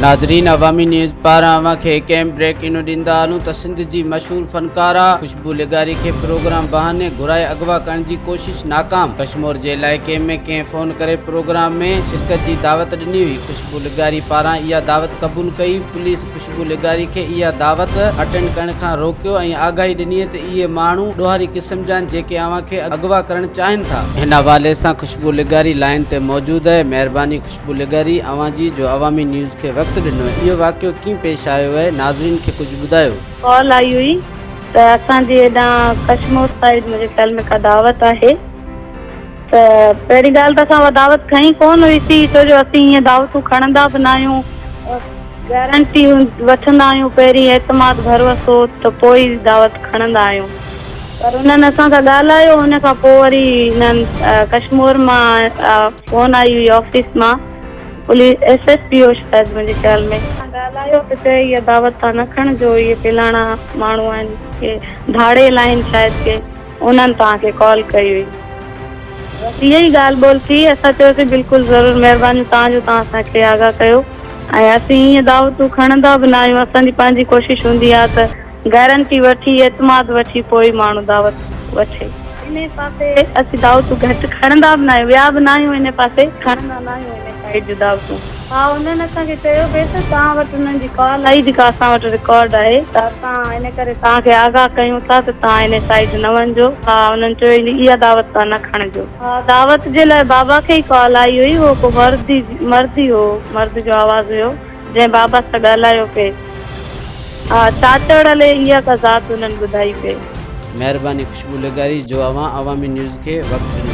ناظرين عوامي نيوز پاران اوهان کي هڪ اهم بريڪنگ ڏيندا هلون ته سنڌ جي مشهور فنڪارا خوشبو لغاري کي پروگرام بهاني گهرائي اغوا ڪرڻ جي ڪوشش ناڪام، ڪشمور جي علائقي ۾ ڪنهن فون ڪري پروگرام ۾ شرڪت جي دعوت ڏني هئي، خوشبو لغاري پاران اها دعوت قبول ڪئي، پوليس خوشبو لغاري کي اها دعوت اٽينڊ ڪرڻ کان روڪيو ۽ آگاهي ڏني ته اهي ماڻهو ڏوهاري قسم جا آهن جيڪي اوهان کي اغوا ڪرڻ چاهين ٿا. هن حوالي سان خوشبو لغاري لائين تي موجود اهي، مهرباني خوشبو لغاري اوهان جي جو عوامي نيوز کي وقت ڏنو، اهو واقعو ڪيئن پيش آيو اهي ناظرين کي ڪجهه ٻڌايو. ڪال آئي هئي ته اسان جي هيڏانهن ڪشمور سائيڊ منهنجي خيال ۾ ڪا دعوت آهي ته پهرين ڳالهه ته اسان اها دعوت کنئي ڪونه هئي سي ڇو جو اسين ائين دعوتون کڻندا به نه آهيون گارنٽي وٺندا آهيون پهرين اعتماد ڀروسو ته پوء ئي دعوت کڻندا آهيون پر انهن اسان سان ڳالهايو ان کان پوء وري انهن ڪشمور مان فون آئي هئي آفيس مان پوليس ايس ايس پي هو شايد منهنجي خيال ۾. سان ڳالهايو ته چئي اها دعوت تان نه کڻجو اهي فلاڻا ماڻهو آهن ڪي ڌاڙيل آهن شايد ڪي انهن توهان کي ڪال ڪئي هئي بس اها ئي ڳالهه ٻولهه ٿي اسان چيوسين بلڪل ضرور مهرباني توهان جو توهان اسان کي آگاهه ڪيو ۽ اسين ائين دعوتون کڻندا به نه آهيون اسان جي پنهنجي ڪوشش هوندي آهي ته گارنٽي وٺي اعتماد وٺي پوء ئي ماڻهو دعوت وٺي. انهي پاسي اسين دعوتون گهٽ کڻندا به ناهيون ويا به ناهيون انهي پاسي کڻندا ناهيون انهي سائيڊ جون دعوتون. ها انهن اسان کي چيو پئي ته توهان وٽ انهن جي ڪال آئي جيڪا اسان وٽ رڪارڊ آهي ته اسان انهي ڪري توهان کي آگاهه ڪيون ٿا ته توهان انهي سائيڊ نه وڃجو. ها انهن چيو اها دعوت توهان نه کڻجو. ها دعوت جي لاء بابا کي ئي ڪال آئي هئي اهو ڪو مرد ئي مرد ئي هو مرد جو آواز هيو جنهن بابا سان ڳالهايو پئي. ها چاچڙ الي اها ڪا ذات انهن ٻڌائي پئي. مهرباني خوشبو لغاري جو اوهان عوامي نيوز کي وقت ڏنو.